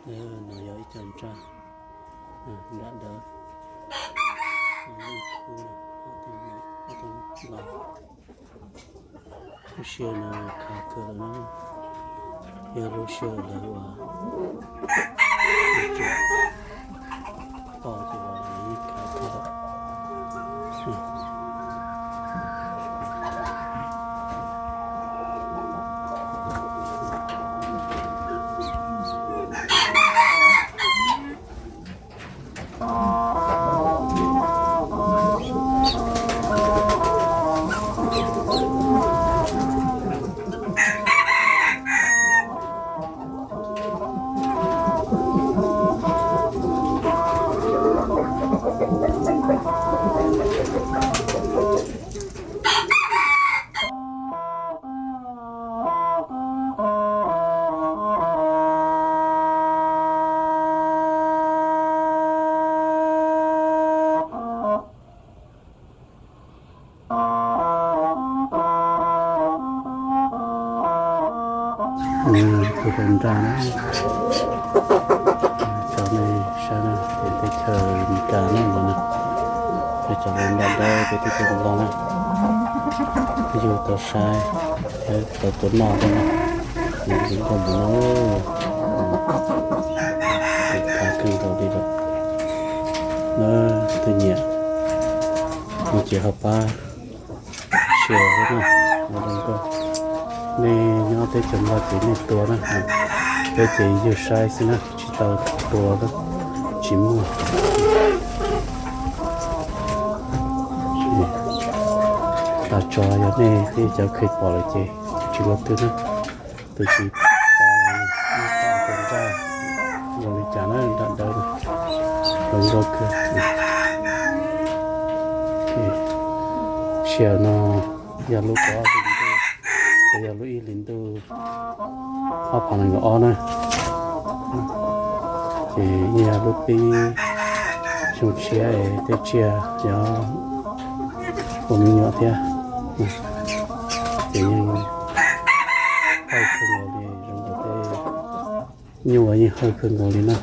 No yog ib co nraj, nram dawb, ib khub, ob tug me, ob tug los. Lub sij hawm no khav kawg lawm na, yog lub sij hawm lawv ua toj ces lawv yeej khav kawg lawm. Tus hluas nraug na, cov nej saib na, ces teb chaws Amelikas na no na, peb cov hluas nraug dawb peb teb chaws Nplog na, peb yug tau saib, tau tuav noj thiab na, zoo nkauj npaum no, khav kawg nkaus li lawm. Leej twg nyiam no ces ho pab share thiab na, ua zoo nkauj. Nej nyob teb chaws Nplog ces nej tuav na, peb ces yug saib xwb na, tsis tau tuav, tsis muaj. Tas tso yog nej teb cov kheev pom lawm ces tsis muaj twg na, tus tsis pom los nej pom tus nraj zoo li cas na, nram dawb zoo nkauj kawg. Sij hawm no yog lub kaum ob hlis ntuj, yog lub ib hlis ntuj ob phav nees nkaum ob na, ces yog lub pib xyoo tshiab tej tsiaj yog ua me nyuam thiab, ces yeej hawj kawg nkaus li, zoo nkaus tej nyuj yeej hawj kawg nkaus li na.